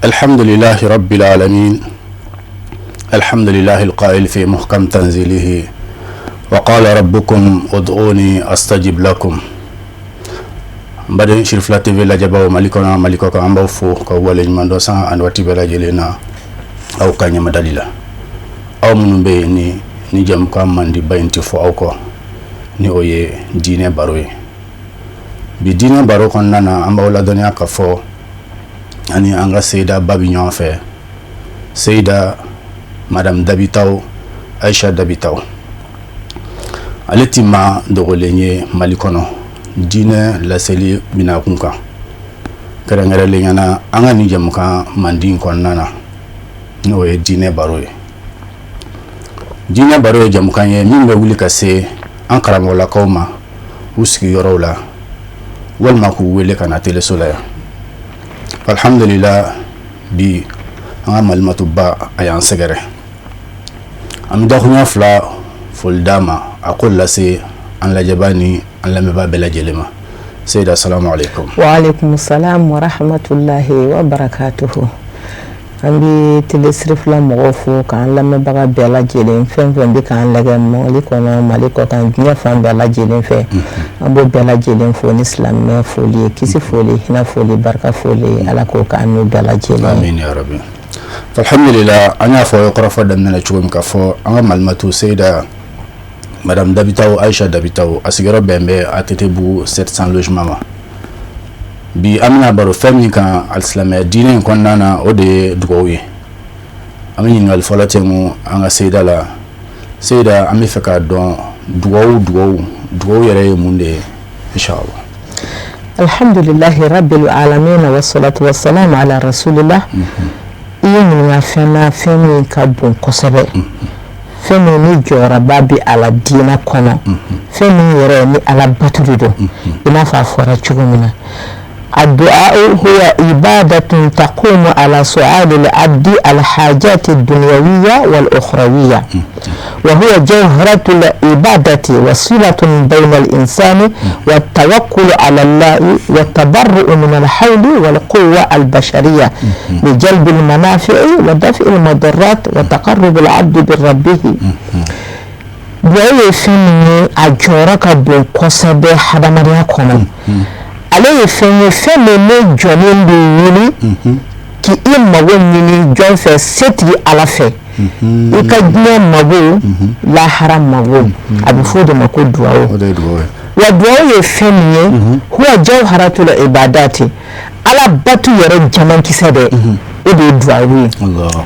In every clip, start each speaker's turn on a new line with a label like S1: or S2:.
S1: الحمد لله رب العالمين، الحمد لله القائل في محكم تنزيله: وقال ربكم ادعوني أستجب لكم. N baden Sirifila TV lajɛbaw, Mali kɔnɔ, Mali kɔ kan, an b'aw fo ka waleɲuman dɔn sanga ani waati bɛɛ lajɛlen na aw ka ɲɛmadali la. Aw minnu bɛ yen ni jamukan mandiba in tɛ fɔ aw kɔ, ni o ye diinɛ baro ye. Bi diinɛ baro kɔnɔna na, an b'aw ladɔnniya ka fɔ ani an ka seyida ba bɛ ɲɔgɔn fɛ, Seyida Madame Dabitaw, Ayisa Dabitaw. Ale ti maa dogolen ye Mali kɔnɔ diinɛ laseli binakun kan, kɛrɛnkɛrɛnlenya na an ka nin jamukan mandi kɔnɔna na, n'o ye diinɛ baro ye. Diinɛ baro ye jamukan ye min bɛ wuli ka se an karamɔgɔlakaw ma u sigiyɔrɔw la, walima k'u wele ka na teleso la yan. Alhamdulila, bi an ka malimatuba a y'an sɛgɛrɛ. An bɛ dakunya fila foli d'a ma, a ko lase an lajɛba ni an lamɛnbaa bɛɛ lajɛlen ma. Seyida, salamu aleykum.
S2: Waaleykum salam wa rahmatulahi wa barakatuhu. An bɛ Télé Sirifila mɔgɔw fo, k'an lamɛnbaga bɛɛ lajɛlen, fɛn fɛn bɛ k'an lajɛ Mali kɔnɔ, Mali kɔ kan, diɲɛ fan bɛɛ lajɛlen fɛ, an b'o bɛɛ lajɛlen fo ni silamɛ foli ye. Kisi foli, hinɛ foli, barika foli, Ala k'o k'an n'u bɛɛ lajɛlen.
S1: Amin ya rabi. Alhamdulila, an y'a fɔ kɔrɔfɔ daminɛ na cogo min ka fɔ an ka malimatu Seyida Madame Dabitaw, Ayisa Dabitaw, a sigiyɔrɔ bɛn bɛ ATT bugu 700 logement ma. Bi an bɛna baro fɛn min kan alisilamɛya diinɛ in kɔnɔna na, o de ye dugawu ye. An bɛ ɲininkali fɔlɔ tɛnku an ka seyida la. Seyida, an bɛ fɛ k'a dɔn dugawu yɛrɛ ye mun de ye, inshallah?
S2: Alhamdulilahi rabbil alamin, wassalatu wassalamu ala rasulillah. I ye ɲininka fɛn na, fɛn min ka bon kosɛbɛ, fɛn min ni jɔyɔrɔba bɛ a la diinɛ kɔnɔ, fɛn min yɛrɛ ni Ala bato de don. I n'a fɔ a fɔra cogo min na: الدعاء هو عبادة تقوم على سؤال العبد الحاجات الدنيوية والأخروية، وهو جوهرة العبادة وصلة بين الإنسان والتوكل على الله والتبرؤ من الحول والقوة البشرية لجلب المنافع ودفع المضرات وتقرب العبد بربه. Duwawu ye fɛn min ye, a jɔyɔrɔ ka bon kosɛbɛ hadamadenya kɔnɔ. Ale ye fɛn ye, fɛn min ne jɔnnen bɛ wuli k'i mago ɲini jɔn fɛ? Setigi Ala fɛ, i ka diɲɛ mago, lahara mago. A bɛ fɔ o de ma ko duwawu. Wa duwawu ye fɛn min ye, huwa jawharatul ibadati, Ala batu yɛrɛ jamankisɛ dɛ, o de ye duwawu ye.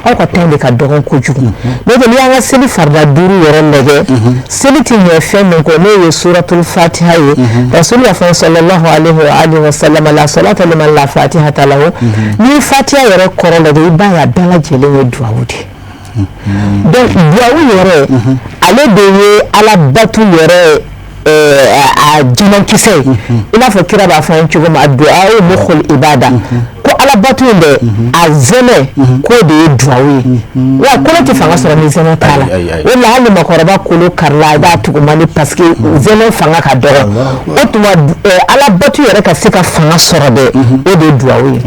S2: Aw ka temps de ka dɔgɔn kojugu. N'o tɛ, n'i y'an ka seli farida duuru yɛrɛ lajɛ, seli tɛ ɲɛ fɛn min kɔ, n'o ye suratul fatiha ye. Rasulu y'a fɔ, sallallahu alaihi wa alihi wa sallam: la salata liman la fatihata lahu. N'i fatiha yɛrɛ kɔrɔ lajɛ, i b'a ye a bɛɛ lajɛlen ye duwawu de ye. Donc duwawu yɛrɛ, ale de ye Ala batu yɛrɛ a jamankisɛ ye. I n'a fɔ kira b'a fɔ an ye cogo min: duwawu mukhul ibada, ko Ala batu in dɛ, a zɛmɛ k'o de ye duwawu ye. Wa kolo tɛ fanga sɔrɔ ni zɛmɛ t'a la. O la, hali makɔrɔba kolo karila, i b'a tugu man di, parce que zɛmɛ fanga ka dɔgɔ. O tuma, Ala batu yɛrɛ ka se ka fanga sɔrɔ dɛ, o de ye duwawu ye.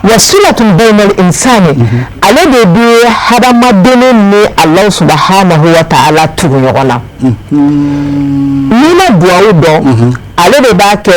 S2: Wa silatun bainal insani, ale de bɛ hadamaden ni Alahu subahanahu wa ta'ala tugu ɲɔgɔn na. N'i ma duwawu dɔn, ale de b'a kɛ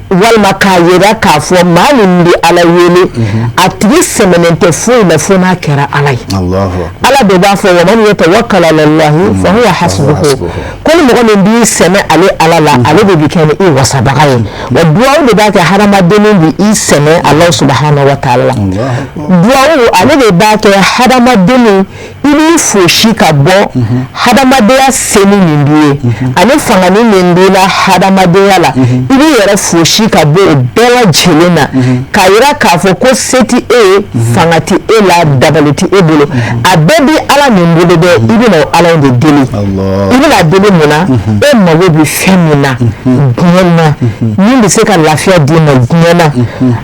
S2: walima k'a yira k'a fɔ maa min bɛ Ala wele, a tigi sɛmɛnen tɛ foyi la fo n'a kɛra Ala ye. Ala de b'a fɔ: wa man yatawakkal ala Allahi fa huwa hasbuhu. Ko ni mɔgɔ min b'i sɛmɛ ale Ala la, ale de bɛ kɛ ni i wasabaga ye. Wa duwawu de b'a kɛ hadamaden bɛ i sɛmɛ Alahu subahanahu wa taala la. Duwawu, ale de b'a kɛ hadamaden i b'i fosi ka bɔ hadamadenya seni min b'i ye ani fangani min b'i la hadamadenya la, i b'i yɛrɛ fosi ka bɔ o bɛɛ lajɛlen na, k'a yira k'a fɔ ko se tɛ e ye, fanga tɛ e la, dabali tɛ e bolo, a bɛɛ bɛ Ala min bolo dɛ. I bɛna o Ala in de deli. I bɛna deli mun na? E mago bɛ fɛn min na diɲɛ na, min bɛ se ka lafiya d'i ma diɲɛ na,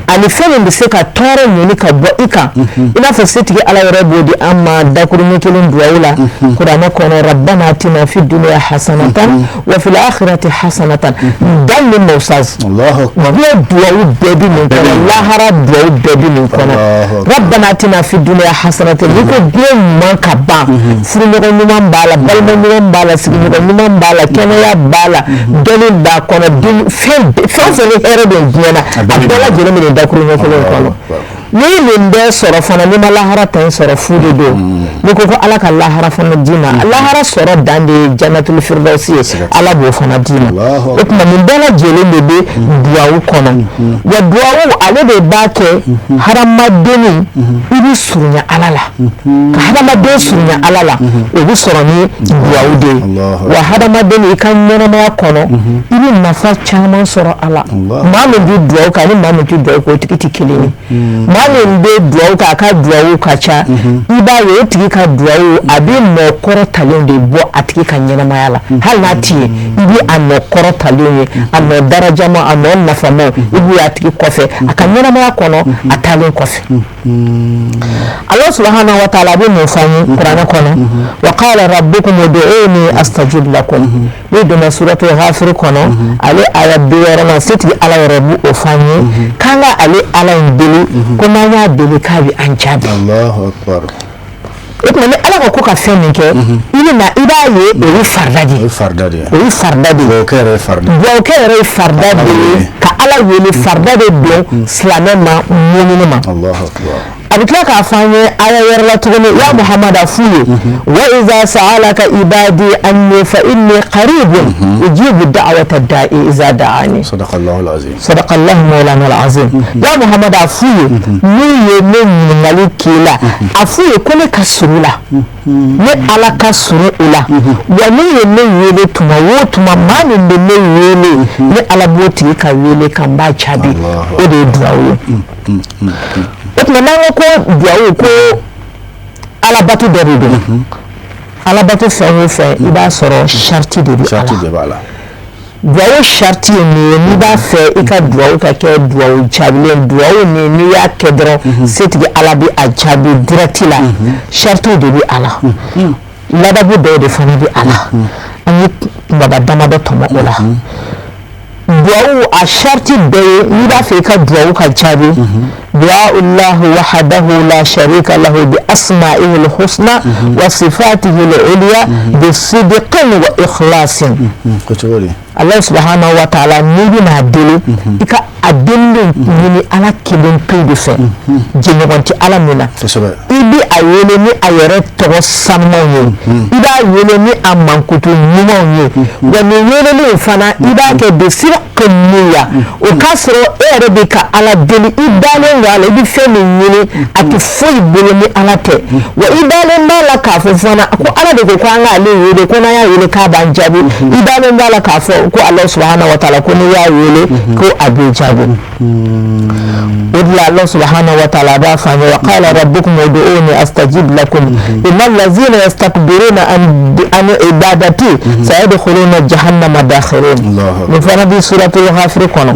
S2: ani fɛn min bɛ se ka tɔɔrɔ ɲini ka bɔ i kan, i n'a fɔ setigi Ala yɛrɛ b'o di an ma dakuruɲɛ. ɲɛ kelen duwawu la kuranɛ kɔnɔ, rabbana atina fi dunya hasanatan wa fil akhirati hasanatan. Dan ni mawsaz, diɲɛ duwawu bɛɛ bɛ nin kɔnɔ, lahara duwawu bɛɛ bɛ nin kɔnɔ. Rabbana atina fi dunya hasanatan, n'i ko diɲɛ ɲuman ka ban, furuɲɔgɔn ɲuman b'a la, balima ɲuman b'a la, sigiɲɔgɔn ɲuman b'a la, kɛnɛya b'a la, dɔnni b'a kɔnɔ, fɛn fɛn fɛn ni hɛrɛ bɛ diɲɛ na, a bɛɛ lajɛlen bɛ nin dakuru ɲɛ kelen kɔnɔ. N'i ye nin bɛɛ sɔrɔ fana, n'i ma lahara ta in sɔrɔ, fu de don. N'i ko ko Ala ka lahara fana d'i ma, lahara sɔrɔ dan de ye janatul firdausi ye, Ala b'o fana d'i ma. O tuma nin bɛɛ lajɛlen de bɛ duwawu kɔnɔ. Wa duwawu, ale de b'a kɛ hadamadenni i bɛ surunya Ala la. Ka hadamaden surunya Ala la, o bɛ sɔrɔ ni duwawu de ye. Wa hadamaden, i ka ɲɛnamaya kɔnɔ, i bɛ nafa caman sɔrɔ a la. Maa min bɛ duwawu kɛ ani maa min tɛ duwawu kɛ, o tigi tɛ kelen ye. Maa min bɛ duwawu kɛ, a ka duwawu ka ca, i b'a ye o tigi ka duwawu, a bɛ nɔ kɔrɔtalen de bɔ a tigi ka ɲɛnamaya la. Hali n'a tɛ yen, i bɛ a nɔ kɔrɔtalen ye, a nɔ darajama, a nɔ nafamaw, i b'o ye a tigi kɔfɛ a ka ɲɛnamaya kɔnɔ, a taalen kɔfɛ. Allah subhanahu wa ta'ala bɛ mun fɔ an ye kuranɛ kɔnɔ? Wa qala rabbukum ud'uni astajib lakum. N'i donna suratu Ghafir kɔnɔ, ale aya 60nan, setigi Ala yɛrɛ b'o fɔ an ye k'an ka ale Ala in deli, ko n'an y'a deli, k'a bɛ an jaabi.
S1: Allahu akbar.
S2: O tuma ni Ala ko ko ka fɛn min kɛ, i bɛ na, i b'a ye o ye farida de
S1: O
S2: ye.
S1: ye farida de ye.
S2: O ye farida de ye.
S1: Dugawukɛ yɛrɛ ye farida.
S2: Dugawukɛ yɛrɛ ye farida de ye. Ka Ala wele, farida de don silamɛ ma, mumini ma.
S1: Allahu akbar.
S2: A bɛ tila k'a fɔ an ye aya wɛrɛ la tuguni: ya Muhamadu, f'u ye, wa iza sa'alaka ibadi anni fa inni qaribun ujibu da'wata da'i iza da'ani.
S1: Sadaqallahu alazim.
S2: Sadaqallahu mawlana alazim. Ya Muhamadu, a f'u ye, n'u ye ne ɲininkali k'i la, a f'u ye ko ne ka surun la, ne Ala ka surun u la. Wa n'u ye ne wele tuma o tuma, maa min bɛ ne wele, ne Ala b'o tigi ka wele ka n b'a jaabi. O de ye duwawu ye. O tuma n'an ko ko duwawu, ko alabato dɔ de don. Alabato fɛn o fɛn, i b'a sɔrɔ sariti de bɛ a
S1: Sariti
S2: la.
S1: de b'a la.
S2: Duwawu sariti ye mun ye? N'i b'a fɛ i ka duwawu ka kɛ duwawu jaabilen, duwawu ni n'i y'a kɛ dɔrɔn, setigi Ala bɛ a jaabi direct la, saritiw de bɛ a la, ladabu dɔw de fana bɛ a la. An ye kumaba damadɔ tɔmɔ o la. Duwawu a sariti bɛɛ ye, n'i b'a fɛ i ka duwawu ka jaabi, du'a wahdahu la sharika lahu bi asma'ihi al-husna wa sifatihi al-ulya bi sidqin wa ikhlasin.
S1: Ko cogo di?
S2: Allah subhanahu wa ta'ala, n'i bɛna deli, i ka a delili ɲini Ala kelen pe de fɛ, jɛɲɔgɔn tɛ Ala min na. I bɛ a wele ni a yɛrɛ tɔgɔ sanumanw ye, i b'a wele ni a mankutu ɲumanw ye. Wa nin weleli in fana, i b'a kɛ bi sidqin niyya, o k'a sɔrɔ e yɛrɛ bɛ ka Ala deli, i dalen don a la, i bɛ fɛn min ɲini, a tɛ foyi bolo ni Ala tɛ. Wa i dalen b'a la k'a fɔ fana ko Ala de ko ko an k'ale wele, ko n'an y'a wele k'a b'an jaabi. I dalen b'a la k'a fɔ ko Allah subhanahu wa ta'ala ko n'i y'a wele, ko a b'i jaabi. O de la Allah subhanahu wa ta'ala b'a fɔ an ye: wa qala rabbukum ud'uni astajib lakum innal lazina yastakbiruna an ibadati sayadkhuluna jahannama dakhirin. Nin fana bɛ suratul Ghafir kɔnɔ.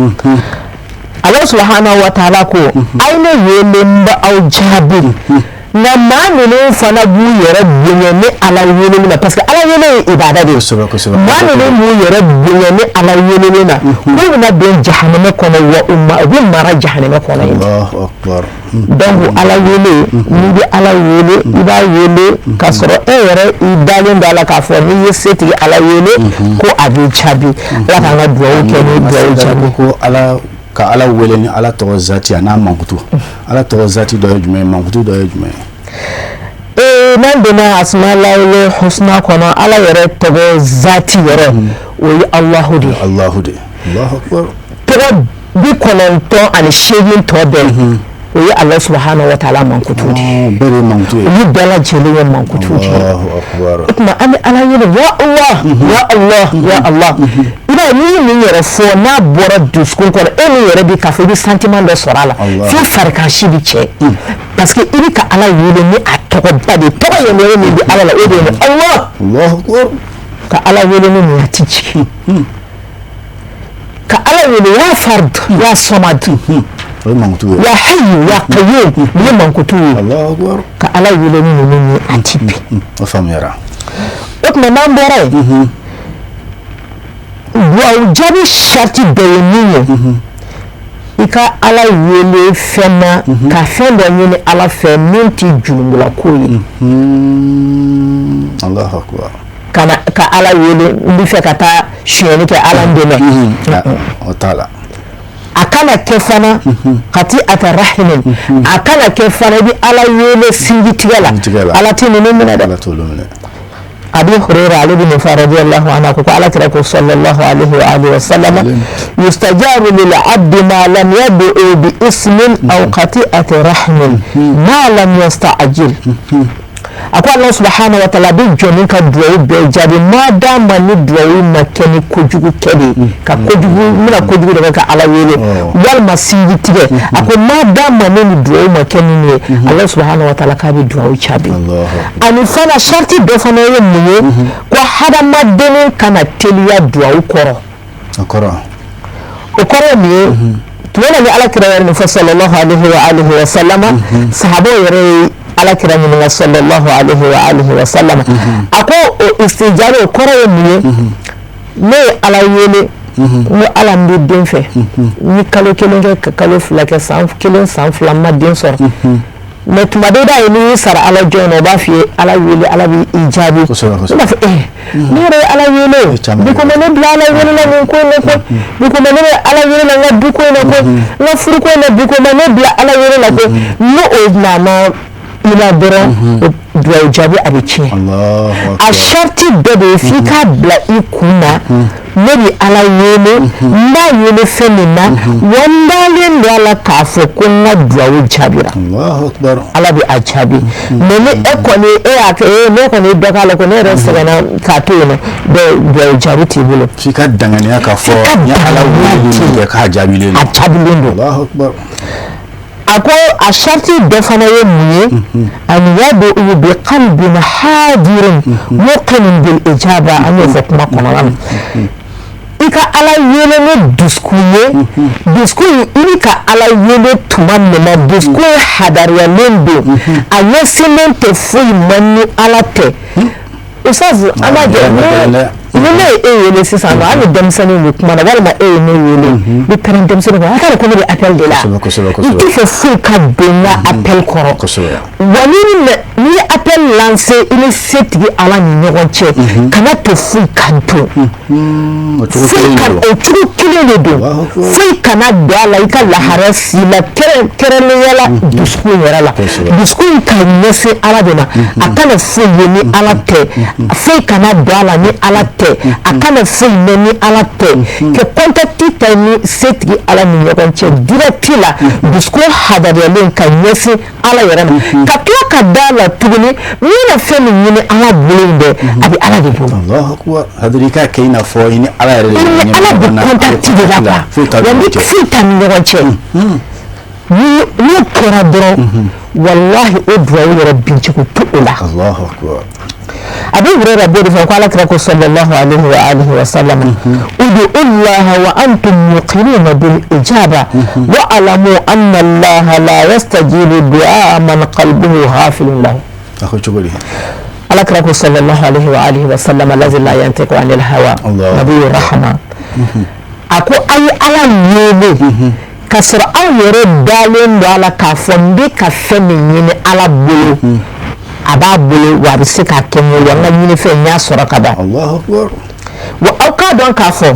S2: Allah subhanahu wa ta'ala ko a ye ne wele, n bɛ aw jaabi. Nka maa ninnu fana b'u yɛrɛ bonya ni Ala weleli ma, parce que Ala wele ye ibada de ye. Maa ninnu b'u yɛrɛ bonya ni Ala weleli ma, k'u bɛna don jahanamɛ kɔnɔ, wa u ma u bɛ mara jahanamɛ kɔnɔ yen. Donc Ala wele, n'i bɛ Ala wele, i b'a wele k'a sɔrɔ e yɛrɛ i dalen don a la k'a fɔ n'i ye setigi Ala wele, ko a b'i jaabi. Ala k'an ka dugawu kɛ ni dugawu jaabi.
S1: Ko Ala ka Ala wele ni Ala tɔgɔ zati a n'a mankutu. Ala tɔgɔ zati dɔ ye jumɛn ye? Mankutu dɔ ye jumɛn ye?
S2: N'an donna asmaul husna kɔnɔ, Ala yɛrɛ tɔgɔ zati yɛrɛ, o ye Alahu de ye.
S1: Alahu de ye. Allahu akbar.
S2: Tɔgɔ 98 tɔ bɛɛ, o ye Allah subahana wa taala mankutu de ye.
S1: Bɛɛ de ye mankutu ye.
S2: Olu bɛɛ lajɛlen ye mankutu de ye.
S1: Allahu akbar.
S2: O tuma an bɛ Ala wele: ya Allah, ya Allah, ya Allah. I b'a ye, n'i ye nin yɛrɛ fɔ, n'a bɔra dusukun kɔnɔ, e min yɛrɛ bɛ k'a fɔ, i bɛ sentiment dɔ sɔrɔ a la f'i farikansi bɛ cɛ, parce que i bɛ ka Ala wele ni a tɔgɔba de ye. Tɔgɔ yɛlɛ min bɛ Ala la, o de ye Allah.
S1: Allahu akbar.
S2: Ka Ala wele ni nin ye, a ti jigin. Ka Ala wele ya fard, ya samad.
S1: O ye mankutu ye.
S2: Ya hayyu ya qayyum, nin ye mankutu ye.
S1: Allahu akbar.
S2: Ka Ala wele ni ninnu ye, a ti bin.
S1: O faamuyara.
S2: O tuma n'an bɔra yen, duwawu jaabi sarati dɔ ye min ye, i ka Ala wele fɛn na, ka fɛn dɔ ɲini Ala fɛ min tɛ julumula ko ye.
S1: Allahu akbar.
S2: Ka na ka Ala wele, n bɛ fɛ ka taa sonyɛli kɛ, Ala n dɛmɛ.
S1: O t'a la.
S2: A kana kɛ fana qati'ata rahimin, a kana kɛ fana i bɛ Ala wele sinji tigɛ la.
S1: Tigɛ la.
S2: Ala tɛ ninnu minɛ dɛ.
S1: Ala t'olu minɛ.
S2: Abi Hurayra, ale bɛ nin fɔ radiyallahu anhu, ko Ala kira ko sallallahu alaihi wa alihi wa sallam: yustajabu lil abdi ma lam yad'u bi ismin aw qati'ati rahimin ma lam yasta'jil. A ko Allah subhanahu wa ta'ala bɛ jɔnni ka duwawu bɛɛ jaabi ma dama ni duwawu ma kɛ ni kojugu kɛ de ye, ka kojugu, n bɛna kojugu de kɛ ka Ala wele, walima sinji tigɛ. A ko ma dama ni ni duwawu ma kɛ ni nin ye, Allah subhanahu wa ta'ala k'a bɛ duwawu jaabi.
S1: Allahu.
S2: Ani fana, sarati dɔ fana ye mun ye? Ko hadamadennin kana teliya duwawu kɔrɔ.
S1: O kɔrɔ?
S2: O kɔrɔ ye mun ye? Tuma na ni Ala kira yɛrɛ nin fɔ sallallahu alaihi wa alihi wa sallama, sahabaw yɛrɛ ye Ala kira ɲininka sallallahu alaihi wa alihi wa sallama. A ko o istijaba, o kɔrɔ ye mun ye? Ne ye Ala wele n ko Ala, n bɛ den fɛ. N ye kalo 1 kɛ, ka kalo 2 kɛ, san 1, san 2, n ma den sɔrɔ. Mais tuma dɔ i b'a ye, n'i y'i sara Ala jɔn na, o b'a f'i ye Ala wele, Ala b'i jaabi.
S1: Kosɛbɛ.
S2: Ne b'a fɔ ne yɛrɛ ye Ala wele o.
S1: Caman.
S2: Bi ko ma ne bila Ala wele la nin ko in na ko, bi ko ma ne bɛ Ala wele la n ka du ko in na ko, n ka furu ko in na, bi ko ma ne bila Ala wele la ko. N'o o nana i la dɔrɔn, o duwawu jaabi a bɛ tiɲɛ.
S1: Allahu
S2: A
S1: akbar.
S2: sarati dɔ de ye f'i k'a bila i kun na: ne bɛ Ala wele, n b'a wele fɛn min na, wa n dalen don a la k'a fɔ ko n ka duwawu jaabira.
S1: Allahu akbar.
S2: Ala bɛ a jaabi. Mais ni e kɔni e y'a kɛ ne kɔni ye dɔ k'a la ko ne yɛrɛ sɛgɛnna k'a to yen nɔ, duwawu jaabi t'i bolo.
S1: F'i ka danganiya k'a fɔ
S2: F'i ka
S1: n ye Ala
S2: danganiya.
S1: wele min kɛ, k'a jaabilen
S2: A
S1: don.
S2: jaabilen don.
S1: Allahu akbar.
S2: A ko a sarati dɔ fana ye mun ye? An yad'u bi qalbin hadirin muqinin bil ijaba. An y'o fɔ kuma kɔnɔna na. I ka Ala wele ni dusukun ye, dusukun in, i bɛ ka Ala wele tuma min na, dusukun hadariyalen don, a ɲɛsinnen tɛ foyi ma ni Ala tɛ. Ustaz, an b'a jɔ ni ne ye e wele sisan nɔ, hali denmisɛnninw bɛ kuma na, walima e ye ne wele, n bɛ pɛrɛn denmisɛnninw kɔrɔ, a t'a dɔn ko ne bɛ appel de la.
S1: Kosɛbɛ, kosɛbɛ, kosɛbɛ.
S2: N tɛ fɛ foyi ka don n ka appel kɔrɔ. Wa n'i ye appel lancer i ni setigi Ala ni ɲɔgɔn cɛ, kana to foyi ka don.
S1: O cogo
S2: Foyi
S1: kelen
S2: ka
S1: de don.
S2: O cogo kelen de don.
S1: Allahu akbar.
S2: Foyi kana don a la i ka lahara si la, kɛrɛnkɛrɛnnenya la dusukun yɛrɛ la. Dusukun in ka ɲɛsin Ala de ma, a kana foyi ye ni Ala tɛ, foyi kana don a la ni Ala tɛ, a kana foyi mɛn ni Ala tɛ. Ka contact ta ni setigi Ala ni ɲɔgɔn cɛ direct la, dusukun hadariyalen ka ɲɛsin Ala yɛrɛ ma, ka tila ka da a la tuguni, n bɛna fɛn min ɲini Ala bolo in dɛ, a bɛ Ala de bolo.
S1: Allahu akbar. C'est-à-dire i k'a kɛ i n'a fɔ i ni Ala yɛrɛ de
S2: I ni
S1: bɛ
S2: Ala
S1: ɲɔgɔn
S2: bɛ
S1: na,
S2: contact de la quoi.
S1: Foyi t'a
S2: Wa
S1: ni
S2: ni
S1: ɲɔgɔn cɛ.
S2: foyi t'a ni ɲɔgɔn cɛ, ni n'o kɛra dɔrɔn, walahi, o duwawu yɛrɛ bincogo tɛ o la.
S1: Allahu akbar.
S2: Abu Hurairah b'o de fɔ ko Ala kira ko sallallahu alaihi wa alihi wa sallam: ud'u Allah wa antum muqinuna bil ijaba wa alamu anna Allah la yastajibu du'a man qalbuhu ghafilun lahu.
S1: A ko cogo di?
S2: Ala kira ko sallallahu alaihi wa alihi wa sallam, allazi la yantiqu anil hawa,
S1: Allah.
S2: nabiyyu rahma, a ko a ye Ala wele k'a sɔrɔ aw yɛrɛ dalen don a la k'a fɔ n bɛ ka fɛn min ɲini Ala bolo, a b'a bolo, wa a bɛ se k'a kɛ n ye, wa n ka ɲinifɛn n y'a sɔrɔ ka ban.
S1: Allahu akbar.
S2: Wa aw k'a dɔn k'a fɔ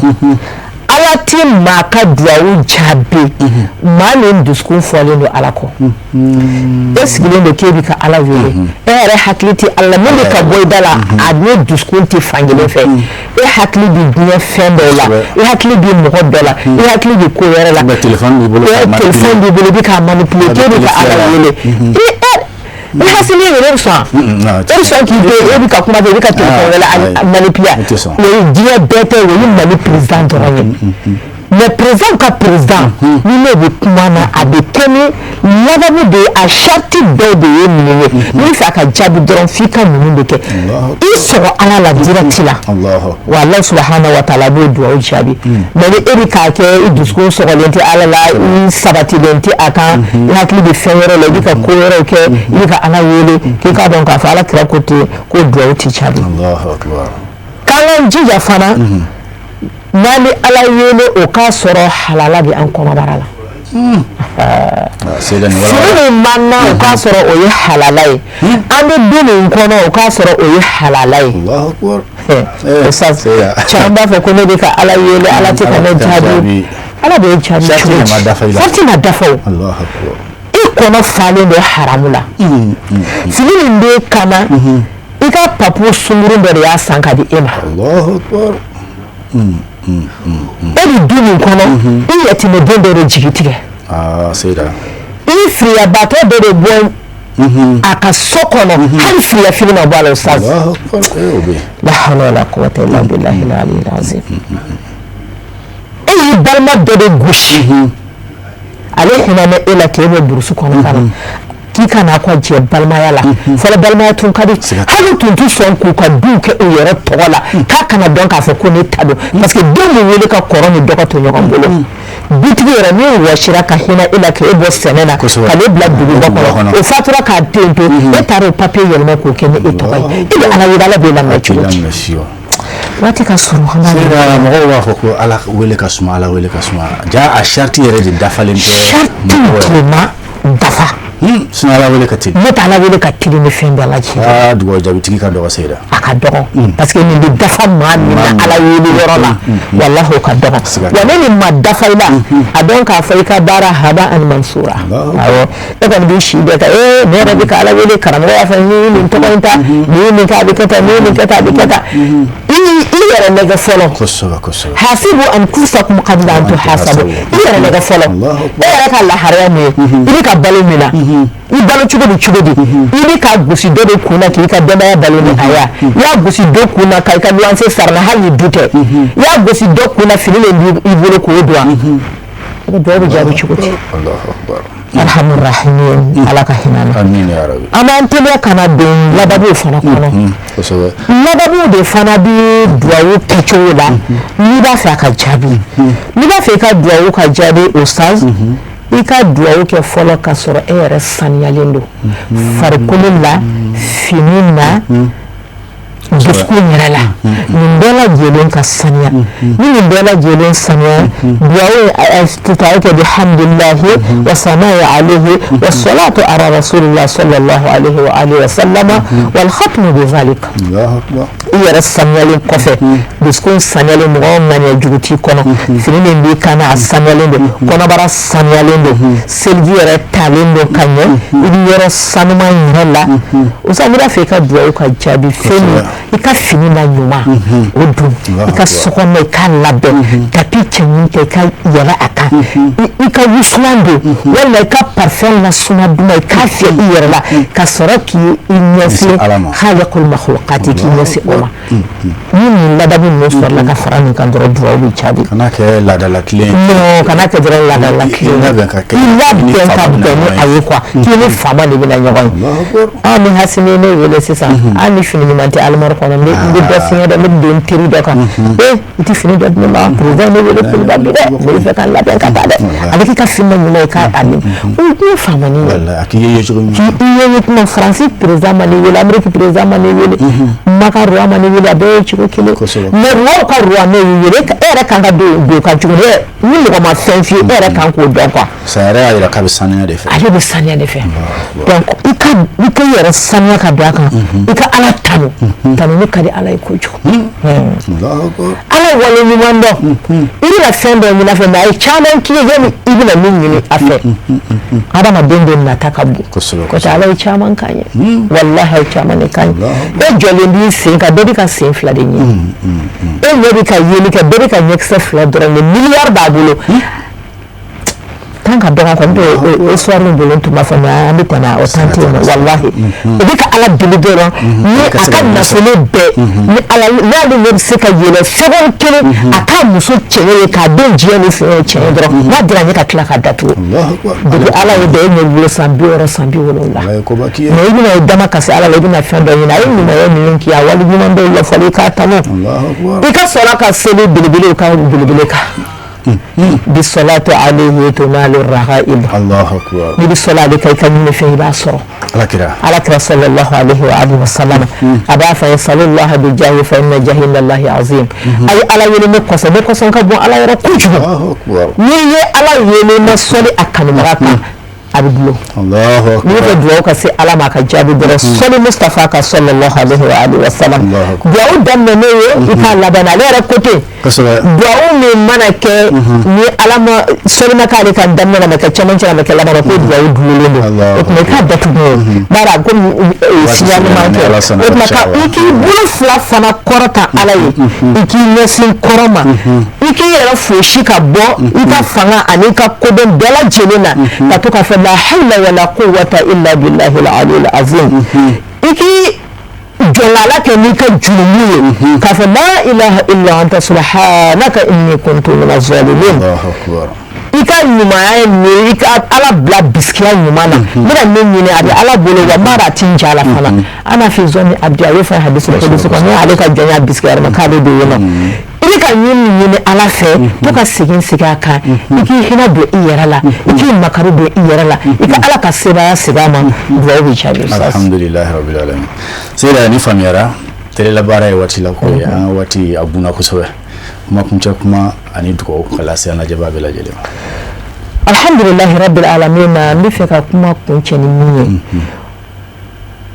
S2: Ala tɛ maa ka duwawu jaabi maa min dusukun fɔlen don Ala kɔ. E sigilen don k'e bɛ ka Ala wele, e yɛrɛ hakili tɛ Ala la. Min bɛ ka bɔ i da la, a ni dusukun tɛ fankelen fɛ. E hakili bɛ diɲɛ fɛn dɔw la, e hakili bɛ mɔgɔ dɔ la, e hakili bɛ ko wɛrɛ la.
S1: Ou bien téléphone b'i bolo k'a manipuler.
S2: Téléphone b'i bolo, i bɛ k'a manipuler k'e bɛ ka Ala wele. I hasili yɛrɛ bɛ sɔn?
S1: Non,
S2: E bɛ sɔn k'i to e bɛ ka kuma kɛ, i bɛ ka téléphone wɛrɛ
S1: ayi.
S2: manipuler?
S1: O tɛ sɔn.
S2: O ye diɲɛ bɛɛ tɛ, o ye Mali président dɔrɔn ye. Mais président ka président, ni ne bɛ kuma na, a bɛ kɛ ni ladamu de ye. A sarati dɔw de ye ninnu ye. N'i fɛ a ka jaabi dɔrɔn, f'i ka ninnu de kɛ. I sɔgɔ Ala la direct la, wa Ala subahana wa taala b'o dugawu jaabi. Mais ni e bɛ k'a kɛ, i dusukun sɔgɔlen tɛ Ala la, i sabatilen tɛ a kan, i hakili bɛ fɛn wɛrɛ la, i bɛ ka ko wɛrɛw kɛ, i bɛ ka Ala wele, k'i k'a dɔn k'a fɔ Ala kira ko ten ko dugawu tɛ jaabi. K'an k'an jija fana, n'an bɛ Ala wele, o k'a sɔrɔ halala bɛ an kɔnɔbara la. Fini min b'an na, o k'a sɔrɔ o ye halala ye. An bɛ du min kɔnɔ, o k'a sɔrɔ o ye halala ye. Caman b'a fɔ ko ne bɛ ka Ala wele, Ala tɛ ka ne jaabi. Ala b'e jaabi cogo di? Sarati ma dafa. O i kɔnɔ falen don haramu la. Fini min b'e kan na, i ka papu sunkurun dɔ de y'a san ka di e ma. E bɛ du min kɔnɔ, i yatimɛden dɔ de jigi tigɛ. I firiyabatɔ dɔ de bɔ a ka so kɔnɔ, hali firiya fini ma bɔ a la. Ustaz, la hawla wala quwwata illa billahi al-aliyyil azim. E y'i balima dɔ de gosi, ale hinɛ e la k'e bɔ burusu kɔnɔ ka na k'i ka n'a ka jɛ balimaya la. Fɔlɔ balimaya tun ka di, hali tun tɛ sɔn k'u ka duw kɛ u yɛrɛ tɔgɔ la k'a kana dɔn k'a fɔ ko ne ta don, parce que den bɛ wele ka kɔrɔ ni dɔgɔ to ɲɔgɔn bolo. Dutigi yɛrɛ min wɔsira ka hinɛ e la k'e bɔ sɛnɛ na ka ne bila duguba kɔnɔ, o fatura k'a den to, e taara o papiye yɛlɛma k'o kɛ ni e tɔgɔ ye. E bɛ Ala wele, Ala b'e laminɛ cogo di? Waati ka surun.
S1: Mɔgɔw b'a fɔ ko Ala wele ka suma, Ala wele ka suma, ja a sarati yɛrɛ de dafalen tɛ.
S2: Sarati tilema dafa.
S1: Sinon Ala wele ka teli.
S2: Ne t'Ala wele ka teli ni fɛn bɛɛ lajɛlen.
S1: Aa, dugawu jaabitigi ka dɔgɔ, Seyida.
S2: A ka dɔgɔ, parce que nin bɛ dafa maa min na Ala wele yɔrɔ la, walahi o ka dɔgɔ. Wa ne nin ma dafa i la, a dɔn k'a fɔ i ka baara haba ani mansura. Awɔ, e kɔni b'i si bɛɛ kɛ ee ne yɛrɛ bɛ ka Ala wele, karamɔgɔ y'a fɔ ni nin tɔgɔ in ta, ni ye nin kɛ a bɛ kɛ tan, ni ye nin kɛ tan a bɛ kɛ tan. I yɛrɛ nɛgɛ fɔlɔ.
S1: Kosɛbɛ kosɛbɛ.
S2: Hasibu anfusakum qabla an tuhasabu. I yɛrɛ nɛgɛ fɔlɔ. E yɛrɛ ka laharaya mun ye? I bɛ ka balo min na, i balo cogo bɛ cogo di? I bɛ ka gosi dɔ de kun na k'i ka denbaya balo ni a ye. I y'a gosi dɔ kun na k'i ka luwanse sara na, hali ni du tɛ. I y'a gosi dɔ kun na, fini min b'i bolo k'o don wa? I ka duwawu bɛ jaabi cogo di? Arhamur rahimin, Ala ka hinɛ na. An b'an teliya ka na don ladabuw fana kɔnɔ. Ladabuw de fana bɛ duwawu kɛcogo la n'i b'a fɛ a ka jaabi. N'i b'a fɛ i ka duwawu ka jaabi, ustaz, i ka duwawu kɛ fɔlɔ ka sɔrɔ e yɛrɛ saniyalen don farikolo la, fini na, dusukun yɛrɛ la, nin bɛɛ lajɛlen ka saniya. Ni nin bɛɛ lajɛlen saniya, duwawu duwawu kɛ bihamdillahi wa sana'i alayhi wa salatu ala rasulillah sallallahu alayhi wa alihi wa sallama wal khatmu bi zalika. I yɛrɛ saniyalen kɔfɛ, dusukun saniyalen, mɔgɔ ŋaniya jugu t'i kɔnɔ, fini min b'i kan na a saniyalen don, kɔnɔbara saniyalen don, seliji yɛrɛ talen don ka ɲɛ, i bɛ yɔrɔ sanuman yɛrɛ la. O sa, n'i b'a fɛ i ka duwawu ka jaabi, fɛn min i ka fini na ɲuman o don, i ka sokɔnɔ i k'a labɛn, tapi cɛɲi kɛ, i ka yɛlɛ a kan, i ka wusulan don walima i ka parfum na suma duman i k'a fiyɛ i yɛrɛ la, ka sɔrɔ k'i ɲɛsin khaliqul makhluqati, k'i ɲɛsin o ma. Ni nin ladabu ninnu sɔrɔla ka fara nin kan dɔrɔn, duwawu bɛ jaabi.
S1: Kana kɛ laadala tilen.
S2: Non, kana kɛ dɔrɔn laadala tilen.
S1: I labɛn ka kɛ.
S2: I labɛn ka bɛn ni a ye quoi, k'i ni faama de bɛna ɲɔgɔn ye. An ni Hasimi ne wele sisan, hali ni fini ɲuman tɛ alimari kɔnɔ, n bɛ dɔ fiɲɛ dɛ, n bɛ don teri dɔ kan, ee i tɛ fini dɔ di ne ma, président ne wele Kuluba bi dɛ, ne bɛ fɛ ka labɛn ka taa dɛ, ale k'i ka fini ɲuman ye k'a a o ye faamani ye.
S1: A k'i ye cogo min.
S2: K'i ye kuma Faransi président ma ne wele, Amérique président ma ne wele, Maka roi ma ne wele, a bɛɛ ye cogo kelen. Mais roi ka roi ne y'i wele, e yɛrɛ kan ka don ka cogo ni mɔgɔ ma fɛn f'i ye, e yɛrɛ kan k'o dɔn quoi.
S1: Sa yɛrɛ y'a jira k'a bɛ saniya de fɛ.
S2: Ale bɛ saniya de fɛ. Donc i ka i yɛrɛ saniya ka don a kan, i ka Ala tanu, tanuni ka di Ala ye kojugu. Ala wale ɲuman dɔn, i bɛna fɛn dɔ ɲini a fɛ, mais a ye caman k'i ye yanni i bɛna min ɲini a fɛ. Adamaden de nata ka bon. Kosɛbɛ. Ala ye caman k'an ye, walahi a ye caman de k'an ye. E jɔlen b'i sen kan, bɛɛ bɛ ka sen fila de ɲini. E ɲɛ bɛ ka yeli kɛ, bɛɛ bɛ ka ɲɛkisɛ fila dɔrɔn de, miliyari b'a bolo. Temps ka dɔgɔ quoi, n tɛ histoire min bolo n tun b'a fɔ, mais an bɛ tɛmɛ o temps tɛ yen nɔ. Walahi, o bɛ ka Ala deli dɔrɔn ni a ka nafolo bɛɛ, ni Ala n'ale ɲɛ bɛ se ka yɛlɛ seconde kelen, a k'a muso cɛɲɛ ye, k'a den jɛ ni fɛn ye cɛɲɛ dɔrɔn, n'a dira a ɲɛ ka tila k'a datugu. Depuis Ala ye da e ɲɛ bolo san 60, san 70. Mais i bɛna i dama kasi Ala la, i bɛna fɛn dɔ ɲini, a ye ɲumanya minnu k'i ye, a wali ɲuman dɔw ɲɛfɔli, i k'a tanu, i ka sɔrɔ ka seli belebele ka belebele kan. Bisalatu alayhi tunalu raghaib.
S1: Allahu akbar.
S2: N'i bɛ sɔli ale kan, i ka ɲini fɛn, i b'a sɔrɔ.
S1: Ala kira.
S2: Ala kira sallallahu alayhi wa alihi wa sallam, a b'a fɔ ye: salullaha bi jahi fa inna jahi indallahi azim. A ye Ala wele ne kɔsɔn, ne kɔsɔn ka bon Ala yɔrɔ kojugu. N'i ye Ala wele ma sɔli a kanubaga kan, a bɛ dulon. N'i bɛ fɛ dugawu ka se Ala ma, a ka jaabi dɔrɔn, sɔli Mustafa kan sallallahu alayhi wa alihi wa sallam. Dugawu daminɛ n'o ye, i k'a laban, ale yɛrɛ ko ten. Dugawu min mana kɛ ni Ala ma sɔli ma k'ale kan daminɛ na, ma kɛ cɛmancɛ la, ma kɛ laban na, ko dugawu dulolen don. O tuma i k'a datugu ye bari a komi signalement kɛ. O tuma ka i k'i bolo fila fana kɔrɔta Ala ye, i k'i ɲɛsin kɔrɔn ma, i k'i yɛrɛ fosi ka bɔ i ka fanga ani i ka kodɔn bɛɛ lajɛlen na, ka to k'a fɔ: la hawla wala quwwata illa billahi al-ali al-azim. I k'i jɔnlala kɛ n'i ka jurumu ye, k'a fɔ: la ilaha illa anta subhanaka inni kuntu minaz zalimin. I ka ɲumanya ye nin ye, i ka Ala bila bisikiya ɲuman na. N bɛna min ɲini, a bɛ Ala bolo, wa n b'a dɔn a ti n ja la fana. Ana fi zɔnni abdi, a y'o fɔ hadisi kudusi kɔnɔ, ni ale ka jɔnya bisikiya ma k'ale bɛ yen nɔ. I bɛ ka ɲini min ɲini Ala fɛ, to ka segin segin a kan. I k'i hinɛ don i yɛrɛ la, i k'i makari don i yɛrɛ la, i ka Ala ka sebaaya segin a ma, dugawu bɛ jaabi.
S1: Alhamdulilahi rabbil alamin. Seyida, ni faamuyara, télé la baara ye waati la ko ye, an ka waati a bunna kosɛbɛ. Kuma kuncɛ kuma ani dugawu ka lase an lajɛbaa bɛɛ lajɛlen ma.
S2: Alhamdulilahi rabbil alamin. N bɛ fɛ ka kuma kuncɛ ni min ye,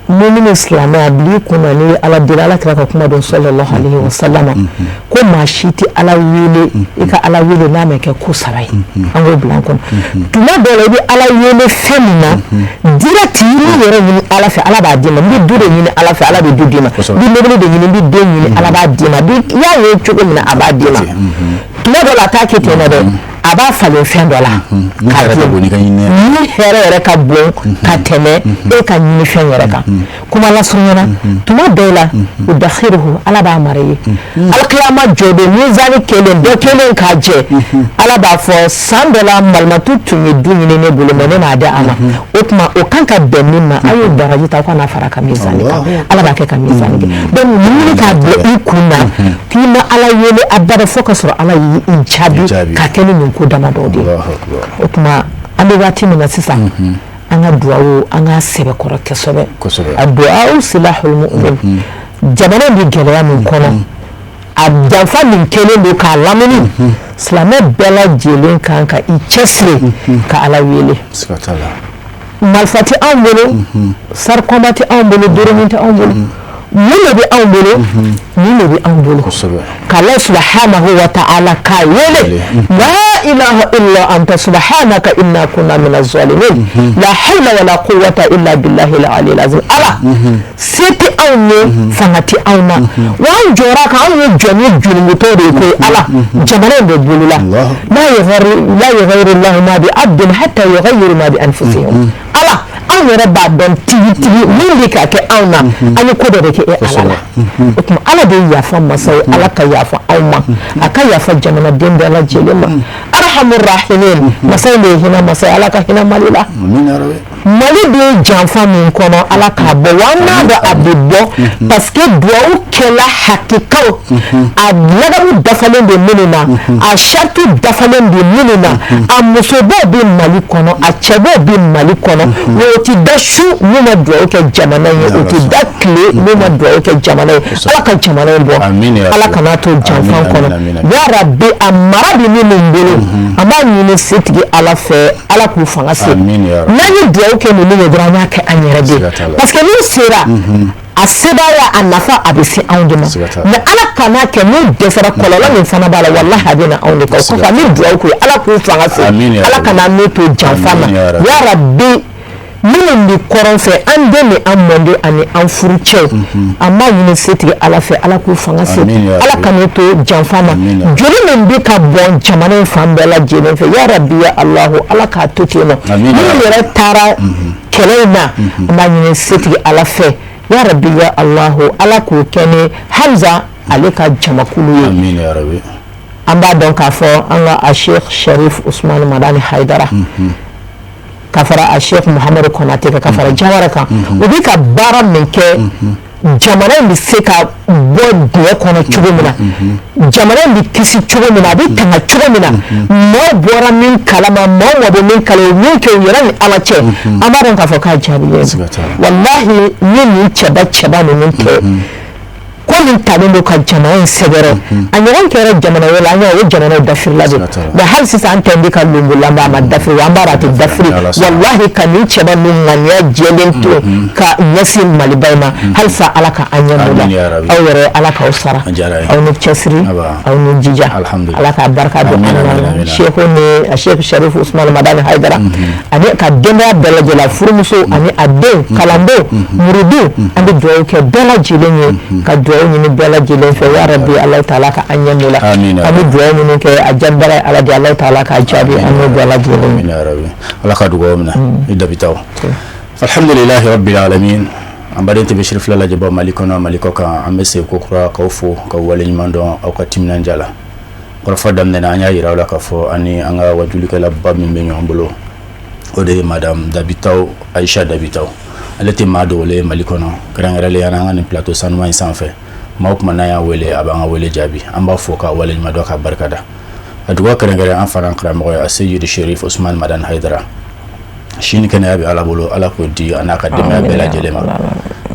S2: mumini silamɛ, a bil'i kun na, ni Ala deli, Ala kira ka kuma dɔn sallallahu alayhi wa sallam, ko maa si tɛ Ala wele, i ka Ala wele n'a ma kɛ ko saba ye. An k'o bila an kɔnɔ. Tuma dɔw la, i bɛ Ala wele fɛn min na direct, i b'i yɛrɛ ɲini Ala fɛ, Ala b'a d'i ma. N bɛ du de ɲini Ala fɛ, Ala bɛ du d'i ma. N bɛ mobili de ɲini, n bɛ den ɲini, Ala b'a d'i ma. I y'a ye cogo min na, a b'a d'i ma. Tuma dɔw la, a t'a kɛ ten dɛ, a b'a falen fɛn dɔ la
S1: k'a d'i
S2: ma ni hɛrɛ yɛrɛ ka bon ka tɛmɛ e ka ɲini fɛn yɛrɛ kan. Kuma lasurunya na, tuma dɔw la, yudakhiruhu, Ala b'a mara i ye. Alikiyama jɔden, mizani kelen dɔ kelen k'a jɛ, Ala b'a fɔ: san dɔ la, malimatu tun ye du ɲini ne bolo, mais ne m'a di a ma. O tuma o kan ka bɛn min ma, a y'o baraji ta, aw kana fara ka mizani kan. Ala b'a kɛ ka mizani kɛ. Donc ɲini k'a bila i kun na k'i ma Ala wele abada fo ka sɔrɔ Ala y'i jaabi ka kɛ ni nin ko damadɔ de ye. O tuma an bɛ waati min na sisan, an ka duwawu, an ka sɛbɛkɔrɔ kosɛbɛ. A duwawu silahul mu'min. Jamana bɛ gɛlɛya min kɔnɔ, a janfa min kɛlen don k'a lamini, silamɛ bɛɛ lajɛlen kan ka i cɛsiri ka Ala wele. Marifa tɛ anw bolo, char combat tɛ anw bolo, drone tɛ anw bolo. Mun de bɛ anw bolo? Nin de bɛ anw bolo: k'Ala subahanahu wa ta'ala k'a wele: la ilaha illa anta subhanaka inna kunna mina zalimin, la hawla wala quwwata illa billahi al-ali azim. Ala, se tɛ anw ye, fanga tɛ anw na, wa an jɔra kan, anw ye jɔn ye, jurumutɔ de ye koyi. Ala, jamana in bɛ bolo la. La yughayyiru Allahu ma bi abdin hatta yughayyiru ma bi anfusihim. Ala, anw yɛrɛ b'a dɔn tigitigi min bɛ ka kɛ anw na, an ye ko dɔ de kɛ e Ala la. O tuma Ala de ye yafa masa ye. Ala ka yafa anw ma, a ka yafa jamanaden bɛɛ lajɛlen ma. Arhamur rahimin, masa in de ye hinɛ masa ye. Ala ka hinɛ Mali la. Mali bɛ janfa min kɔnɔ, Ala k'a bɔ, wa an b'a dɔn a bɛ bɔ, parce que duwawu kɛla hakikaw, a ladamu dafalen bɛ minnu na, a sariti dafalen bɛ minnu na, a musobaw bɛ Mali kɔnɔ, a cɛbaw bɛ Mali kɔnɔ, wa o tɛ da su n'u ma duwawu kɛ jamana ye, o tɛ da tile n'u ma duwawu kɛ jamana ye. Ala ka jamana in bɔ, Ala kana to janfa kɔnɔ. Ya Rabi, a mara bɛ minnu bolo, an b'a ɲini setigi Ala fɛ, Ala k'u fanga se. N'an ye duwawu kɛ ninnu ye dɔrɔn, an y'a kɛ an yɛrɛ de ye, parce que n'u sera a sebaaya, a nafa a bɛ se anw de ma. Mais Ala kana kɛ n'u dɛsɛra, kɔlɔlɔ min fana b'a la, walahi a bɛ na anw de kan. O kɔfɛ, an bɛ duwawu k'u ye, Ala k'u fanga se, Ala kana n'u to janfa ma. Ya Rabi. Minnu bɛ kɔrɔn fɛ, an den ni an mɔden ani an furucɛw, an b'a ɲini setigi Ala fɛ, Ala k'u fanga se, Ala kan'u to janfa ma. Joli min bɛ ka bɔn jamana in fan bɛɛ lajɛlen fɛ, ya rabi ya Alahu, Ala k'a to ten nɔ. Minnu yɛrɛ taara kɛlɛ in na, an b'a ɲini setigi Ala fɛ, ya rabi ya Alahu, Ala k'o kɛ ni Hamza ale ka jamakulu ye. An b'a dɔn k'a fɔ an ka a Sheikh Sharif Usman Madani Haidara, ka fara a Sheikh Muhamadu Konate kan, ka fara Jawara kan, u bɛ ka baara min kɛ, jamana in bɛ se ka bɔ dingɛ kɔnɔ cogo min na, jamana in bɛ kisi cogo min na, a bɛ tanga cogo min na, maaw bɔra min kalama, maaw ma bɔ min kalama, u min kɛ u yɛrɛ ni Ala cɛ, an b'a dɔn k'a fɔ k'a jaabilen don. Walahi, ni nin cɛba cɛba ninnu kɛ ko min talen don ka jamana in sɛgɛrɛ, a ɲɔgɔn kɛra jamana wɛrɛ la, an y'a ye o jamanaw dafirila de. Mais hali sisan an tɛ bɛ ka lonbolanba, a ma dafiri, an b'a dɔn a tɛ dafiri. Walahi, ka nin cɛba ninnu ŋaniya jɛlen to ka ɲɛsin Maliba in ma, halisa Ala ka an ɲɛ m'o la. Aw yɛrɛ, Ala k'aw sara, aw ni cɛsiri, aw ni jija, Ala k'a barika don an na. Seku ni a Sheikh Sharif Usman Madani Haidara ani ka denbaya bɛɛ lajɛlen, furumuso ani a denw, kalandenw, murudenw, an bɛ dugawu kɛ bɛɛ lajɛlen ye, ka dugawu ɲini bɛɛ lajɛlen fɛ, ya rabi, Ala taala ka an ɲɛ m'o la. An bɛ dugawu minnu kɛ, a jaabibara ye Ala de, Ala taala k'a jaabi an n'o bɛɛ lajɛlen
S1: ye. Ala ka dugawu minɛ i dabitaw. Alhamdulilahi rabbil alamin. An baden TV Sirifila lajɛbaw Mali kɔnɔ, Mali kɔ kan, an bɛ segin ko kura k'aw fo, k'aw waleɲuman dɔn aw ka timinandiya la. Kɔrɔfɔ daminɛ na, an y'a yira aw la k'a fɔ ani an ka wajulikɛlaba min bɛ ɲɔgɔn bolo, o de ye madame Dabitaw, Ayisa Dabitaw. Ale tɛ maa dogolen ye Mali kɔnɔ, kɛrɛnkɛrɛnlenya na an ka nin plateau sanuman in sanfɛ. Maa o tuma n'an y'a wele, a b'an ka wele jaabi. An b'a fo k'a waleɲuman dɔn, k'a barika da. A dugawu kɛrɛnkɛrɛn an fana karamɔgɔ ye, Aseyidi Sherif Usman Madani Hayidara. Sini kɛnɛya bɛ Ala bolo, Ala k'o di a n'a ka denbaya bɛɛ lajɛlen ma.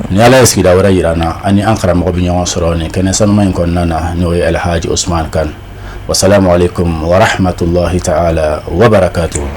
S1: Ni Ala ye sigida wɛrɛ yira an na, ani an karamɔgɔ bɛ ɲɔgɔn sɔrɔ nin kɛnɛ sanuman in kɔnɔna na, n'o ye Alhaji Usman Kan. Wasalamu alaikum wa rahmatullahi ta'ala wa barakatuhu.